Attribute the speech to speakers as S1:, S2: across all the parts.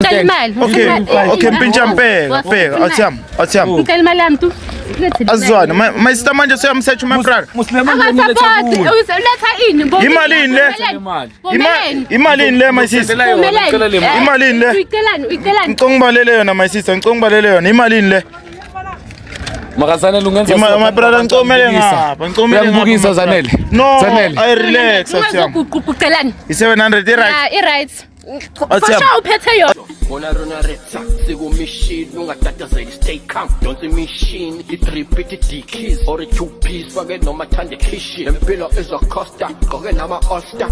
S1: Ngicela imali.
S2: Okay, okay mpintsha mpeka, bheka, athiyam, athiyam.
S1: Ngicela imali yami tu.
S2: Azizwane, my sister manje seyamsearch my brother.
S1: Akasapoti, uletha ini?
S2: Imalini le? Imalini le my sister? Imalini le?
S1: Uyicelani? Uyicelani?
S2: Ngicela ngibalele yona my sister, ngicela ngibalele yona. Imalini le?
S3: Makazanele ungenza
S2: My brother ngicomele ngapha, ngicomele ngapha.
S3: Uyangibukisa Zanele.
S2: No,
S3: Zanele.
S2: I relax athiyam.
S1: Ungazoguquguqelani.
S2: I-700 i-right.
S1: Yeah, i-right. For
S2: Athiyam.
S1: sure uphethe yona.
S4: Bona rona retsa sikumishini ungatatazeli stay calm donsa imishini i-drip ithi dickies or i-two piece fake noma thande khishi lempilo izocosta gqoke nama-oster.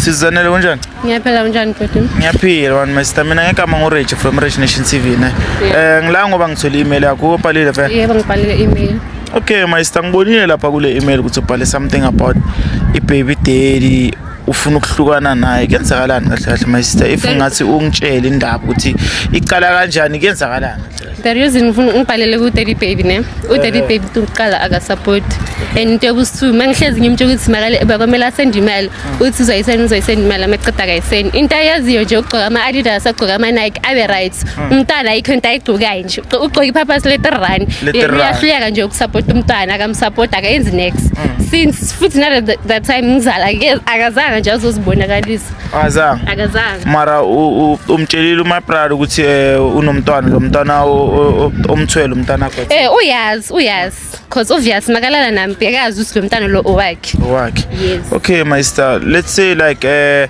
S2: Sizanele kunjani?
S1: Ngiyaphila unjani bhuti?
S2: Ngiyaphila wani my sister. Mina ngegama nguRich from Rich Nation TV ne.
S1: Yeah.
S2: Eh ngila ngoba ngithole email yakho ubhalile vele.
S1: Yebo ngibhalile email.
S2: Okay my sister ngibonile lapha kule email ukuthi ubhale something about i-baby daddy ufuna ukuhlukana naye kuyenzakalani kahle kahle my sister if ngathi ungitshele indaba ukuthi iqala kanjani kuyenzakalani.
S1: The reason ngifuna ngibhalele ku Daddy Baby ne. U Daddy Baby tuqala akasupport. And into yokusu mangihlezi ngimtshela ukuthi makale bakwamela asend imali. Uthi uzoyisend uzoyisend imali amaqeda akayisend. Into ayaziyo nje ugqoka ama Adidas agqoka ama Nike abe right. Umntwana ayikho into ayigqokayo nje. Ugqoka ipapas letter run.
S2: Letter run.
S1: Uyahluleka nje ukusupport umntwana akamsupport akayenzi next. Since futhi nale that time ngizala ke akazange nje azozibonakalisa.
S2: Azange.
S1: Akazange.
S2: Mara umtshelile my brother ukuthi unomntwana lo mntwana omthwele umntwana wakhe.
S1: Eh uyazi uyazi cause obvious makalala nami bekazi ukuthi lo mntana lo owakhe.
S2: Wakhe.
S1: Yes.
S2: Okay my sister, let's say like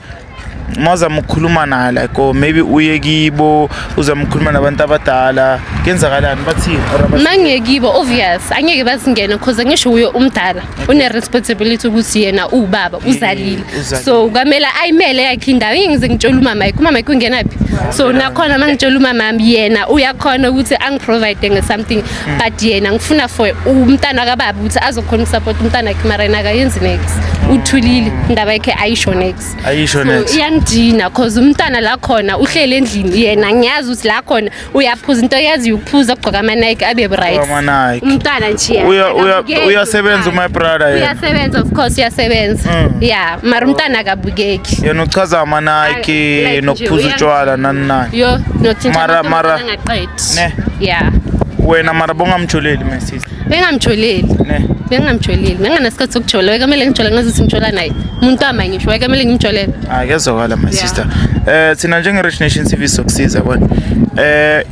S2: mawuzama ukukhuluma naye like or maybe uye kibo uzama ukukhuluma nabantu abadala kuyenzakalani bathini or
S1: Mangiye kibo obvious angeke bazingene cause ngisho uye umdala une responsibility ukuthi yena ubaba uzalile.
S2: Uzalile.
S1: So kwamele ayimele yakhe indawo ngize ngitshela umama yakhe umama yakhe ungena phi. So nakhona mangitshela umama wami yena uyakhona ukuthi angiprovide nge something but yena ngifuna for umntana kababa ukuthi azokhona ukusupport umntana wakhe mara yena akayenzi next. Uthulile indaba yakhe ayisho next.
S2: Ayisho
S1: So,
S2: next.
S1: iyangidina cause umntana la khona uhlele endlini yena ngiyazi ukuthi la khona uyaphuza into yaziyo ukuphuza ukugqoka ama-Nike abe right
S2: Ama Nike.
S1: umntwana nje
S2: Uya uyasebenza
S1: umntwana.
S2: my brother yena.
S1: Uyasebenza of course uyasebenza yeah mara umntana akabukeki.
S2: Yena uchaza ama Nike
S1: Like nje
S2: nokuphuza utshwala nani nani.
S1: Yo nokutshintsha
S2: Mara-
S1: angaqedi.
S2: Ne.
S1: Yeah
S2: Wena mara bongamjoleli my sister.
S1: bengamjoleli.
S2: Ne.
S1: Bengamjoleli benganasikhathi sokujola wekamele ngijole ngazuthi ngijola naye umuntu wami ngisho wekamele ngimjolele.
S2: Hayi kuyezwakala my
S1: Yeah.
S2: sister. Thina njenge Rich Nation TV sokusiza yabona.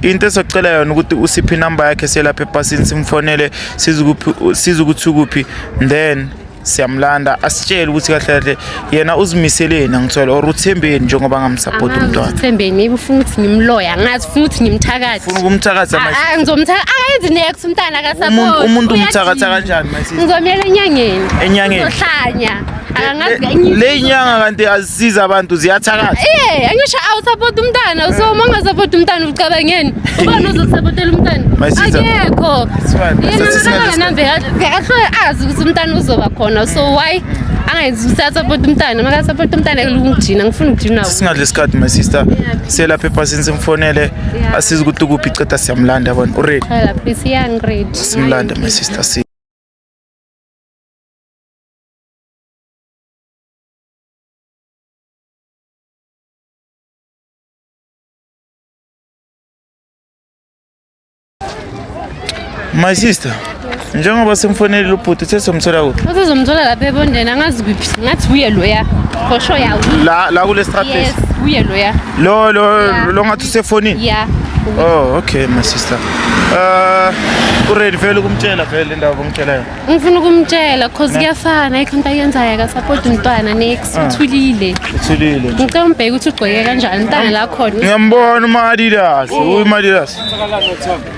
S2: Into esocela yona ukuthi usiphe inamba yakhe selapha epasini simfonele sizukuphi sizukuthi ukuphi then siyamlanda asitshele ukuthi kahle kahle yena uzimiseleni angithola or uthembeni njengoba ngamsupport umntwana.
S1: Uthembeni maybe ufuna ukuthi ngimloya angazi ufuna ukuthi ngimthakathe.
S2: Ufuna ukumthakatha my sister.
S1: Ah, ngizomthaka akayenzi next umntana akasupport.
S2: Umuntu umthakatha kanjani my sister?
S1: Ngizomyela enyangeni.
S2: Enyangeni?
S1: Uzohlanya. Akangazi
S2: Le inyanga kanti azisiza abantu ziyathakatha.
S1: Eh, angisho awusupport umntana. So uma ungasupport umntana ucabangeni? Ubani ozokusupportela umntana?
S2: My sister.
S1: Akekho.
S2: It's fine.
S1: Yena
S2: Sister,
S1: makala nami bekahlole azi ukuthi umntana uzoba khona. So why angayenzi ukuthi asupport umntana? Makasupport umntana kulungijina, ngifuna ukujina.
S2: Singadli isikhathi my sister. Selapha epasini simfonele asize ukuthi ukuphi iceda siyamlanda yabona. Uready?
S1: Phela please young ready.
S2: Simlande my sister. Si My sister, njengoba simfonelile ubhuti uthe somthola kuphi?
S1: Usizomthola lapha ebondeni angazi kuphi. Ngathi uye loya. For sure ya.
S2: La la kule strat
S1: Yes,
S2: lesi.
S1: uye loya.
S2: Lo lo
S1: Yeah.
S2: lo ngathi usefonini.
S1: Yeah.
S2: Oh, okay my sister. Uready vele ukumtshela vele indaba bongitshela yona.
S1: Ngifuna ukumtshela cause kuyafana ayikho into ayenzayo akasupport umntwana next uthulile.
S2: Uthulile nje.
S1: Ngicela umbheke ukuthi ugqoke kanjani umntana la khona.
S2: Ngiyambona uma Adidas, uma Adidas.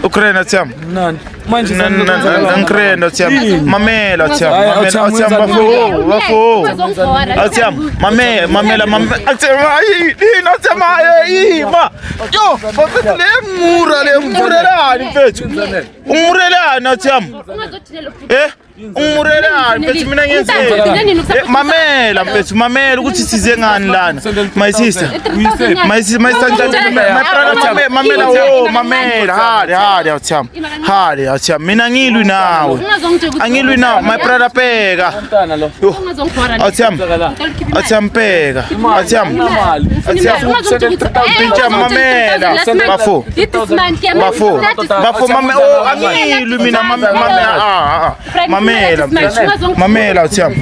S2: Ukraine athiyam.
S3: Mnandi. Manje
S2: Ngikrenda athiyam. Mamela athiyam.
S3: Hayi,
S2: Mamela
S3: Athiyam,
S2: athiyam
S3: wenzani?
S2: bafo, bafo. Athiyam, mame, mamela, mame. Athiyam, ayi, yini athiyam ayi, ma. Yo, bafethu le ngura le ngurelani mfethu. Ungurelani athiyam? Eh? Ungimurelani mfethu mina ngiyenzeni? Mamela mfethu, mamela ukuthi size ngani lana. My sister. My sister, my sister, my brother, mamela oh, mamela. Hadi, hadi awuthami. Hadi awuthami. Mina ngilwi nawe. Angilwi nawe, my brother bheka. Awuthami. Awuthami bheka. Awuthami. Awuthami. Mamela. Bafo. Bafo. Bafo mame oh angilwi mina mamela. Ah. Mamela mamela uthiyami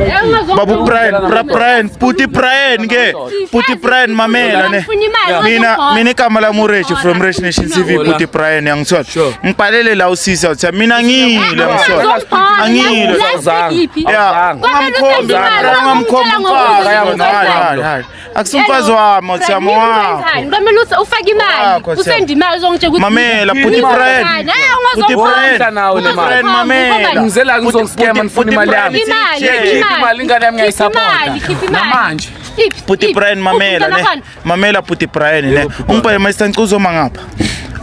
S2: babu Brian bra Brian puti Brian ke puti Brian mamela ne mina igama lami uReggie from Rich Nation TV puti Brian yangithola ngibhalele la usisa uthiyami mina ngile ngithola angile ya ungamkhombi ungamkhombi umfazi akusumfazi wami uthiyami wakho
S1: kwamele ufake imali usende imali uzongitshela ukuthi
S2: mamela puti Brian puti Brian
S3: nawe le
S2: mali mamela
S3: ngizela ngizongiscam ngifuna imali yami imali ingane yami ngiyayisupport namanje
S2: Puti Brian mamela ne mamela Puti Brian ne ungibhale mayisita uzoma ngapha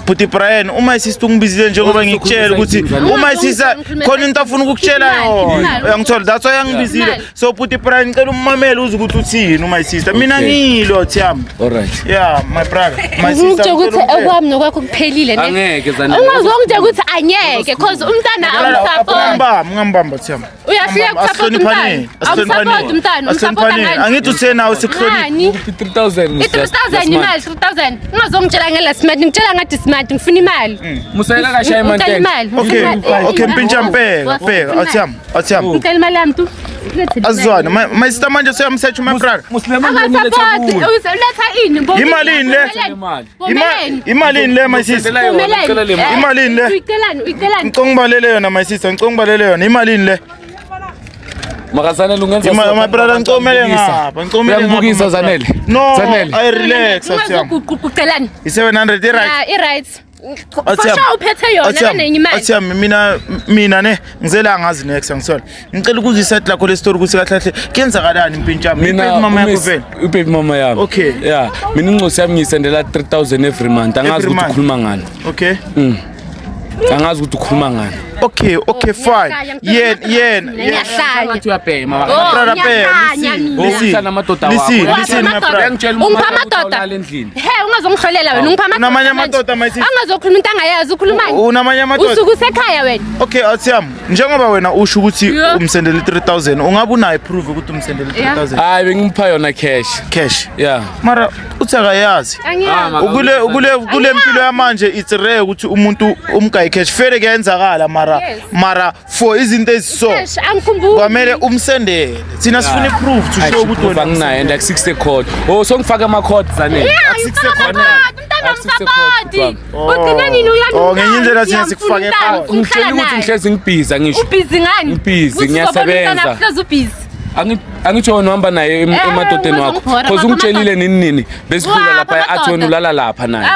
S2: Puti Brian uma isista ungibizile njengoba ngikutshela ukuthi uma isista khona into afuna ukukutshela yona uyangithola that's why angibizile so Puti Brian ngicela ummamele uze ukuthi uthini uma isista mina ngilo thiyami
S3: all right
S2: yeah my brother my sister
S1: ukuthi okwami nokwakho kuphelile ne
S3: angeke Zanele
S1: ungazongitshela ukuthi angeke cause umntana awusupport
S2: ngambamba ngambamba thiyami
S1: uyahluleka ukusupport umntana awusupport umntana umsupport ngani
S2: angithi uthe nawe sikuhlonipha
S3: 3000
S1: i-3000 imali 3000 ungazongitshela ngela smart ngitshela ngathi smart ngifuna imali
S3: musayela kashaya
S1: imali
S2: okay okay mpintsha mpeka bheka athiyami athiyami
S1: ngicela imali yami tu
S2: azizwana my sister manje seyamsearch my brother
S1: uletha ini
S2: imalini le imalini le my sister imalini le
S1: uyicelani uyicelani
S2: ngicela ngibalele yona my sister ngicela ngibalele yona imalini le
S3: Makazanele ungenza
S2: my brother ngicomele ngapha ngicomele
S3: uyangibukisa Zanele
S2: no I relax athiyami
S1: uzoguquguqelani
S2: i700 i right
S1: i right For sure uphethe yona nenye imali
S2: athiyami mina ne ngizela ngazi next angisola ngicela ukuzwa iside lakho le story ukuthi kahle kahle kuyenzakalani impintshami
S3: mina
S2: mama yakho vele
S3: ubaby mama yami
S2: okay
S3: yeah mina incosi yami ngiyisendela 3000 every month angazi ukuthi ukhuluma ngani
S2: okay
S3: angazi ukuthi ukhuluma ngani
S2: okay okay fine yen yen
S1: ngiyahlanya
S3: uyabhema
S2: brother bhema
S3: namadoda
S2: wakho listen my brother
S1: ungipha amadoda he ungazongihlolela wena ungipha amadoda
S2: unamanye amadoda my sister
S1: angazokhuluma into angayazi ukhulumani
S2: unamanye amadoda
S1: usuke usekhaya wena
S2: okay athiyami njengoba wena usho ukuthi umsendele 3000 ungabe unayo proof ukuthi umsendele 3000
S3: hayi bengimupha yona cash
S2: cash
S3: yeah
S2: mara uthi akayazi kule mpilo yamanje it's rare ukuthi umuntu umgayi cash fele kuyenzakala mara for izinto eziso kwamele umsendele thina sifuna i-proof to show ukuthi
S3: wena anginayo and akusikuse code oh songifaka ama-code Zanele
S1: ugcine nini
S2: oh ngenye indlela thina sikufake
S3: ngitshela ukuthi ngihlezi ngibhizi angisho
S1: ubhizi ngani
S3: ngibhizi ngiyasebenza angitsho wena uhamba naye emadodeni wakho cause ungitshelile nini nini besikhula lapha athi wena ulala lapha naye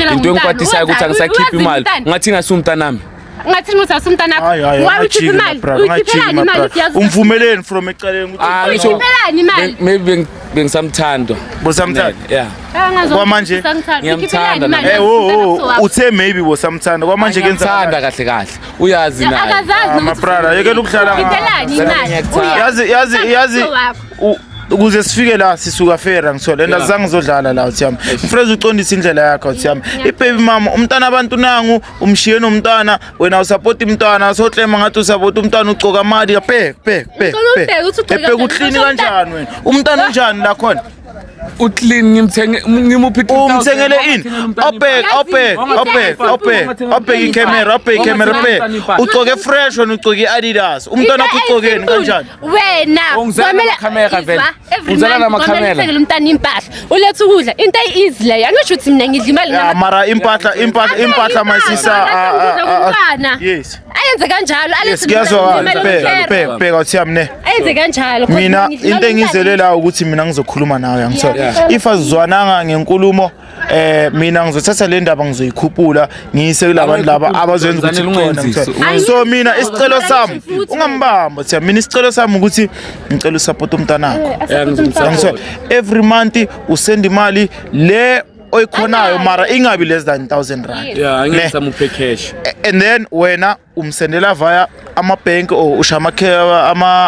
S3: into engikwatisayo ukuthi angisakhiphi imali ngathi ngasiwumntanami
S1: ngathi ukuthi asumntanakho why ukhipha imali uyikhiphelani imali uyazi
S2: umvumeleni from ecaleni
S3: ukuthi
S1: uyikhiphelani imali
S3: maybe bengisamthanda
S2: bosamthanda
S3: yeah
S2: kwamanje
S3: ngiyamthanda
S2: eh oh uthe maybe bosamthanda kwamanje
S3: kenzakala kahle kahle uyazi naye
S1: akazazi
S2: my brother yekela ukudlala yazi yazi yazi ukuze sifike la sisuka fera ngithola and azange ngizodlala la uthiyami mfreza uqondisa indlela yakho uthiyami ibaby mama umntana abantu nangu umshiye nomntana wena usupport umntana sotlema ngathi usupport umntana ugcoka amali bhek bhek bhek bhek uclean kanjani wena umntana unjani la khona
S3: uclean ngimthenge ngimuphi
S2: umthengele ini abhek abhek abhek abhek abhek icamera abhek icamera bhek ugcoke fresh wena ugcoke iAdidas umntwana wakho ugcokeni kanjani
S1: wena
S3: kwamele camera vele uzala nama camera
S1: uthengele umntana impahla uletha ukudla into easy leyo angisho ukuthi mina ngidla imali
S2: nama mara impahla impahla impahla my sister yes
S1: ayenze kanjalo
S2: alethe kuyazwakala bheka bheka bheka uthiyami ne
S1: ayenze kanjalo
S2: mina into engizele la ukuthi mina ngizokhuluma nawe angithola if azizwananga ngenkulumo mina ngizothatha le ndaba ngizoyikhuphula ngiyise kulabantu laba abazoyenza ukuthi kukhona so mina isicelo sami ungambamba thiya mina isicelo sami ukuthi ngicela usupport umntanakho angithola every month usend imali le oyikhonayo mara ingabi less than 1000 rand
S3: yeah angisamuphe cash
S2: and then wena umsendela via ama-bank or ushaya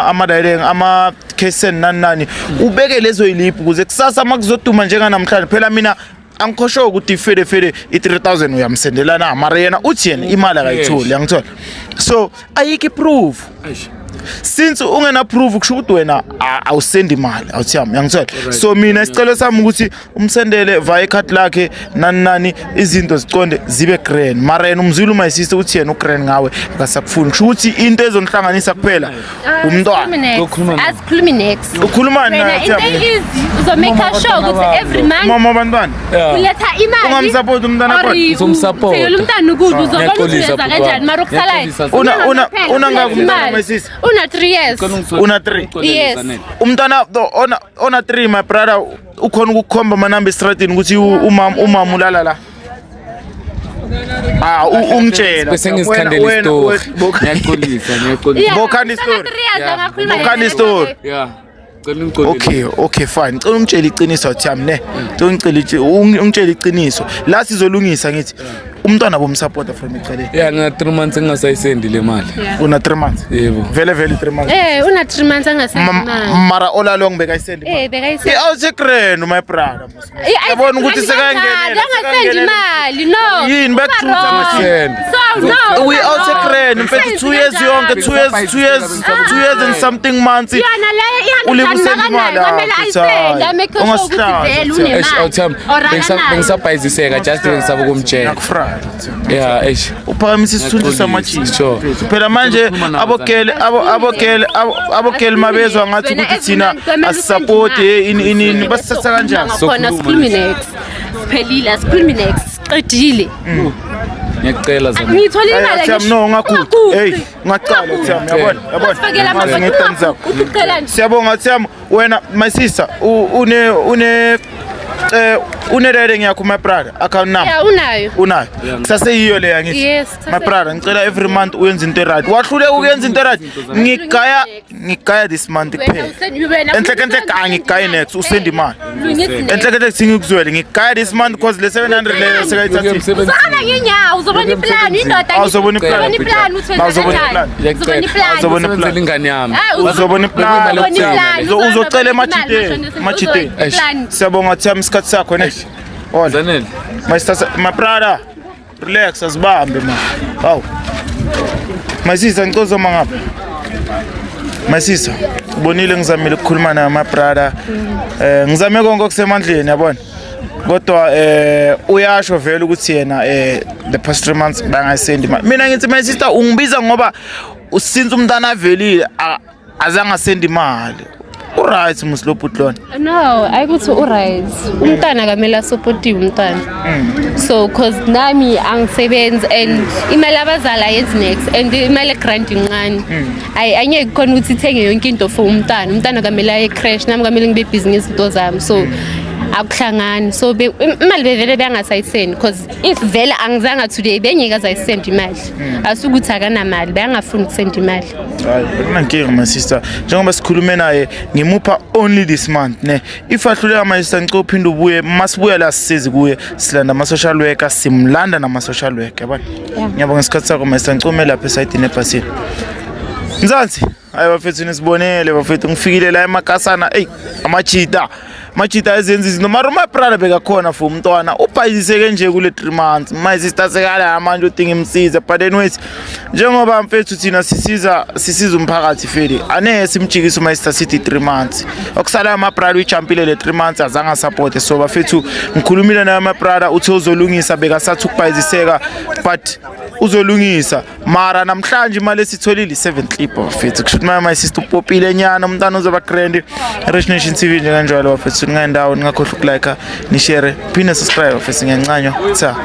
S2: ama-direct ama-casen nani nani, ubeke lezo yiliphu ukuze kusasa uma kuzoduma njenganamhlanje. Phela mina angikhosho ukuthi fele fele i-3000 uyamsendela na, mara yena uthi yena imali akayitholi, yangithola. So ayikho i-proof. Since ungena proof, kusho ukuthi wena awusendi imali, awuthiyami, yangithola. So mina isicelo sami ukuthi umsendele via ikhadi lakhe nani nani, izinto ziconde zibe grand. Mara yena umzwile my sister uthi yena ugrand ngawe, akasakufuni. Kusho ukuthi into ezonihlanganisa kuphela umntwana.
S3: Ukhuluma naye.
S1: Asikhulumi next.
S2: Ukhuluma
S1: Wena
S2: naye,
S1: into
S2: Thiyami.
S1: easy, uzomake sure ukuthi every month
S2: Mama abantwana
S1: uletha imali.
S2: Ungamsupport umntwana
S1: Or
S2: khona?
S3: Uzomsupport.
S1: uthengela umntwana ukudla, uzobona ukuthi
S3: Ngiyaxolisa,
S1: uyenza
S3: bhuti
S1: kanjani.
S3: wami.
S1: Mara okusalayo
S3: Ngiyaxolisa.
S2: Una ngaki umntwana, my sister?
S1: Una 3 years.
S2: Una 3.
S1: Yes.
S2: Umntwana ona 3, my brother, ukhona ukukhomba amanamba estradini ukuthi umama ulala la. Ah, ungitshela.
S3: Bese ngizikhandela isitori. Ngiyaxolisa, ngiyaxolisa.
S1: Yeah,
S2: Bokhani
S1: umntwana
S2: story.
S1: 3 years
S3: Yeah.
S1: angakhuluma
S2: Bokhani
S1: yena.
S2: story.
S3: Yeah. Cela ungixolele.
S2: Okay, fine. Ngicela ungitshele iqiniso, Thiyami, ne. Ngicela ungitshele iqiniso. La sizolungisa, ngithi umntwana bomsupporta from ecaleni.
S3: Yeah, ngina 3 months engingasayisendi le mali.
S2: Una 3 months.
S3: Yebo.
S2: Vele vele 3 months.
S1: Una 3 months angasendi imali.
S2: Mara all along bekayisendi imali.
S1: Bekayisenda.
S2: Awusegrand, my brother. Yabona ukuthi sekangenela.
S1: Angasendi imali, no.
S2: Yini, bakuthutha
S1: Uba wrong.
S3: machine.
S1: So no.
S2: We
S1: uba
S2: out
S1: wrong.
S2: grand mfethu, 2 years yonke, 2 years, 2 years, 2 years and something months.
S1: Yona leyo
S2: Ulibe
S1: i-100
S2: usenda imali,
S1: makanayo kwamele
S2: ah,
S1: ayisende, amake sure ukuthi
S2: Ungasihlazi,
S1: vele
S2: Thiyami.
S3: Eish, awuthami.
S1: unemali. Or akanayo.
S3: Bengisabhayiziseka, just bengisaba ukumtshela.
S2: Nakufraya.
S3: Yeah, eish.
S2: Uphakamisa isithunzi
S3: Ngiyaxolisa,
S2: samajini.
S3: sure.
S2: Phela manje
S3: Ngikhuluma nawe,
S2: abogele abogele abogele mabezwa ngathi
S1: Wena
S2: ukuthi
S1: every
S2: thina
S1: month kwamele
S2: asisupport
S1: usende
S2: ini ini ini, basithatha kanjani?
S1: Khona sikhulumi next. Siphelile, asikhulumi next. Siqedile.
S3: Ngiyacela, Zanele.
S1: Ngiyithola imali.
S2: Thiyami, no, ungaguqi. Hey, ungaqala, Thiyami, yabona, yabona.
S1: Usifakela
S2: Ngaze nge-thumbs up.
S1: Uqela nje.
S2: Siyabonga, Thiyami. Wena my sister, une rating yakho, my brother, account number?
S1: Yeah, unayo.
S2: Unayo? Kusaseyiyo leya, ngithi?
S1: Yes.
S2: My brother, ngicela every month uyenze into right. Wahluleka ukuyenza into right, ngigaya this month
S1: Wena
S2: kuphela.
S1: wena
S2: Enhle enhle, angigayi next, usend imali.
S1: Lungisa next.
S2: Enhle enhle, singikuzwele, ngigaya this month because le 700 leyo sekayithathile.
S1: Uzobona ngenyawo, uzobona iplan indoda.
S2: Awuzobona iplan.
S1: Uzobona iplan uthi wenza
S2: Awuzobona
S1: kanjani.
S2: iplan.
S1: Uzobona iplan.
S2: Awuzobona
S3: Usebenzela ingane yami.
S1: Ah,
S2: Uzobona iplan.
S1: Uzobona iplan.
S2: Uzocela emajiteni, emajiteni.
S1: Plan.
S2: Siyabonga, Thiyami, isikhathi sakho, ne. Hola.
S3: Zanele.
S2: My sister, my brother, relax, asibambe ma. Hawu. My sister, ngicela uzoma ngapha. My sister, ubonile ngizamile ukukhuluma naye my brother. Ngizame konke okusemandleni, yabona. Kodwa uyasho vele ukuthi yena the past 3 months bangayisendi imali. Mina ngithi, my sister, ungibiza ngoba since umntana avelile azange asende imali. Uright musi lo bhuti lona.
S1: No, ayikuthi uright. Umntwana kamele asupportiwe umntwana. So cause nami angisebenzi and imali abazali ayenzi next and imali egrant incane. Ayi, angeke khona ukuthi ithenge yonke into for umntwana. Umntwana kamele aye creche, nami kamele ngibe busy ngezinto zami. So akuhlangani. So imali bevele bengasayisendi cause if vele angizange today bengeke azayisend imali. Asukuthi akanamali, bengafuni ukusenda imali.
S2: Hayi, akunankinga, my sister. Njengoba sikhulume naye, ngimupha only this month, ne. If ahluleka, my sister, ngicela uphinde ubuye. Masibuya la sisizi kuye, silanda ama-social worker, simlanda nama-social worker, yabona. Ngiyabonga isikhathi sakho, my sister. Ngicela ume lapha esayidini ebhasini. Mzansi, hayi bafethu, nisibonele bafethu, ngifikile la emakasana, eyi, amajita. Majita ezenza izinto, mara my brother bekakhona for umntwana, ubhayiseke nje kule 3 months. My sister sekala manje udinga imsiza, but anyways, njengoba mfethu thina sisiza umphakathi feli, ane simjikisa my sister sithi 3 months okusala, my brother uyijumpile le 3 months, azange support. So bafethu, ngikhulumile naye my brother, uthe uzolungisa, bekasathi ukubhayiseka but uzolungisa. Mara namhlanje imali esitholile i-7 clip, bafethu, kusho ukuthi my sister upopile nyana, umntwana uzoba grand. Rich Nation TV njenganjalo, bafethu, ningayendawo, ningakhohlwa ukulike, nishare, phinde subscribe, bafethu, ngiyancanywa tha.